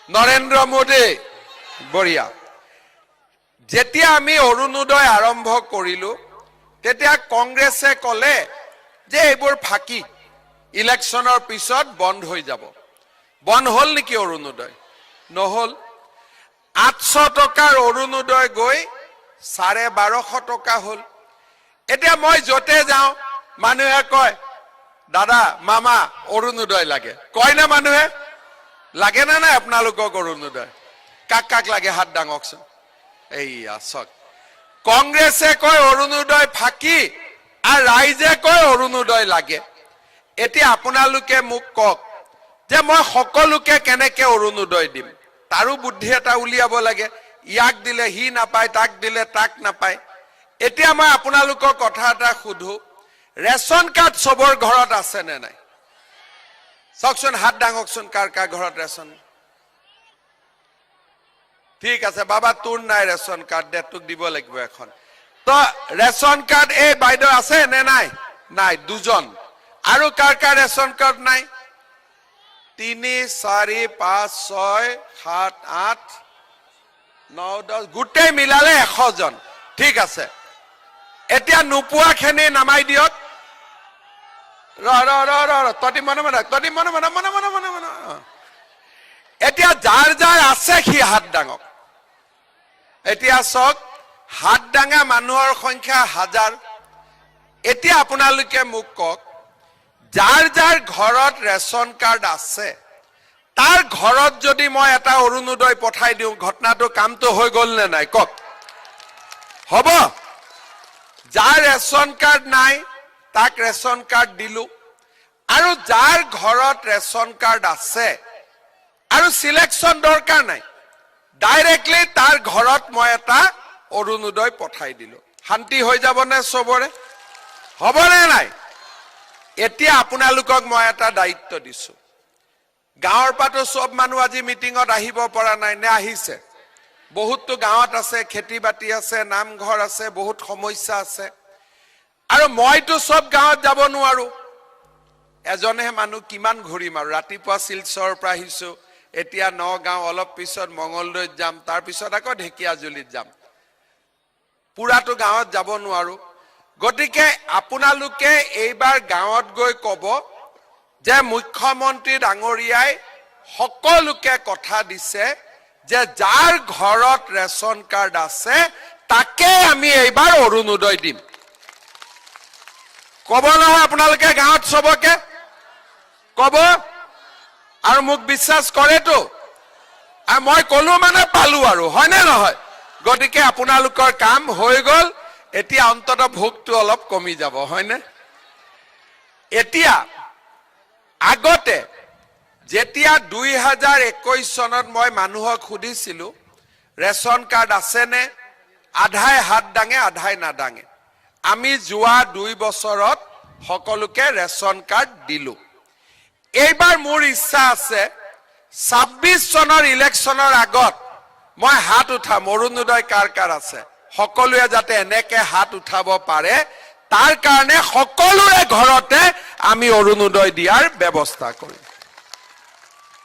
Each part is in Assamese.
নৰেন্দ্ৰ মোদী। বঢ়িয়া। যেতিয়া আমি অৰুণোদয় আৰম্ভ কৰিলো, তেতিয়া কংগ্ৰেছে ক'লে যে এইবোৰ ফাঁকি, ইলেকশ্যনৰ পিছত বন্ধ হৈ যাব। বন্ধ হ'ল নেকি অৰুণোদয়? নহ'ল। 800 টকাৰ অৰুণোদয় গৈ 1250 টকা হ'ল। এতিয়া মই য'তে যাওঁ, মানুহে কয়, "দাদা, মামা, অৰুণোদয় লাগে।" কয় নে মানুহে? লাগে নে নাই আপোনালোকক অৰুণোদয়? কাক কাক লাগে হাত ডাঙকচোন। এইয়া চাওক, কংগ্ৰেছে কয় অৰুণোদয় ফাঁকি আৰু ৰাইজে কয় অৰুণোদয় লাগে। এতিয়া আপোনালোকে মোক কওক যে মই সকলোকে কেনেকে অৰুণোদয় দিম? তাৰো বুদ্ধি এটা উলিয়াব লাগে। ইয়াক দিলে সি নাপায়, তাক দিলে তাক নাপায়। এতিয়া মই আপোনালোকৰ কথা এটা সুধো, ৰেচন কাৰ্ড চবৰ ঘৰত আছে নে নাই? চাওকচোন, হাত ডাঙকচোন, কাৰ কাৰ ঘৰত ৰেচন। ঠিক আছে বাবা, তোৰ নাই ৰেচন কাৰ্ড, দে তোক দিব লাগিব এখন। তো ৰেচন কাৰ্ড এই বাইদেউ আছে নে নাই? নাই, দুজন। আৰু কাৰ কাৰ ৰেচন কাৰ্ড নাই? তিনি, চাৰি, পাঁচ, ছয়, সাত, আঠ, ন, 10, গোটেই মিলালে 100 জন। ঠিক আছে। এতিয়া নোপোৱাখিনি নামাই দিয়ক। ৰ ৰ ৰ ৰ ৰ, তহঁতি মনে মনে, তহঁতি মনে মনে, মনে মনে, মনে মনে। অ। এতিয়া যাৰ যাৰ আছে সি হাত ডাঙক। এতিয়া চাওক, হাত ডাঙা মানুহৰ সংখ্যা হাজাৰ। এতিয়া আপোনালোকে মোক কওক, যাৰ যাৰ ঘৰত ৰেচন কাৰ্ড আছে, তাৰ ঘৰত যদি মই এটা অৰুণোদয় পঠাই দিওঁ, ঘটনাটো কামটো হৈ গ'ল নে নাই কওক? হ'ব। যাৰ ৰেচন কাৰ্ড নাই তাক ৰেচন কাৰ্ড দিলো, আৰু যাৰ ঘৰত ৰেচন কাৰ্ড আছে আৰু চিলেকশ্যন দৰকাৰ নাই, ডাইৰেক্টলি তাৰ ঘৰত মই এটা অৰুণোদয় পঠাই দিলো। শান্তি হৈ যাবনে চবৰে? হ'বনে নাই? এতিয়া আপোনালোকক মই এটা দায়িত্ব দিছো। গাঁৱৰ পৰাতো চব মানুহ আজি মিটিঙত আহিব পৰা নাই নে আহিছে? বহুততো গাঁৱত আছে, খেতি বাতি আছে, নামঘৰ আছে, বহুত সমস্যা আছে। আৰু মইতো চব গাঁৱত যাব নোৱাৰো, এজনহে মানুহ কিমান ঘূৰিম? আৰু ৰাতিপুৱা শিলচৰৰ পৰা আহিছো, এতিয়া নগাঁও, অলপ পিছত মঙলদৈত যাম, তাৰপিছত আকৌ ঢেকীয়াজুলিত যাম। পুৰাটো গাঁৱত যাব নোৱাৰো। গতিকে আপোনালোকে এইবাৰ গাঁৱত গৈ ক'ব যে মুখ্যমন্ত্ৰী ডাঙৰীয়াই সকলোকে কথা দিছে যে যাৰ ঘৰত ৰেচন কাৰ্ড আছে তাকে আমি এইবাৰ অৰুণোদয় দিম। ক'ব নহয় আপোনালোকে গাঁৱত চবকে ক'ব? আৰু মোক বিশ্বাস কৰেতো? আৰু মই কলো মানে পালো আৰু, হয়নে নহয়? গতিকে আপোনালোকৰ কাম হৈ গ'ল। এতিয়া অন্তত ভোকটো অলপ কমি যাব, হয়নে? এতিয়া আগতে যেতিয়া 2021 চনত মই মানুহক সুধিছিলো ৰেচন কাৰ্ড আছেনে, আধাই হাত দাঙে, আধাই নাদাঙে। আমি যোৱা 2 বছৰত সকলোকে ৰেচন কাৰ্ড দিলো। এইবাৰ মোৰ ইচ্ছা আছে, 26 চনৰ ইলেকশ্যনৰ আগত মই হাত উঠাম, অৰুণোদয় কাৰ কাৰ আছে। সকলোৱে যাতে এনেকে হাত উঠাব পাৰে, তাৰ কাৰণে সকলোৰে ঘৰতে আমি অৰুণোদয় দিয়াৰ ব্যৱস্থা কৰিম।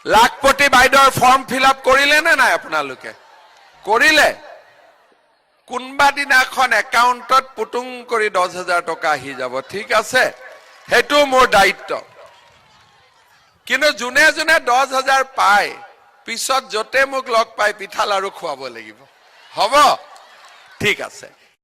লাখপতি বাইদেউৰ ফৰ্ম ফিল আপ কৰিলে নে নাই আপোনালোকে? কৰিলে? কোনোবা দিনাখন একাউণ্টত পুটুং কৰি 10,000 টকা আহি যাব। ঠিক আছে, সেইটো মোৰ দায়িত্ব। কিন্তু যোনে যোনে 10,000 পায়, পিছত য'তে মোক লগ পাই পিঠা লাৰু খুৱাব লাগিব। হ'ব, ঠিক আছে।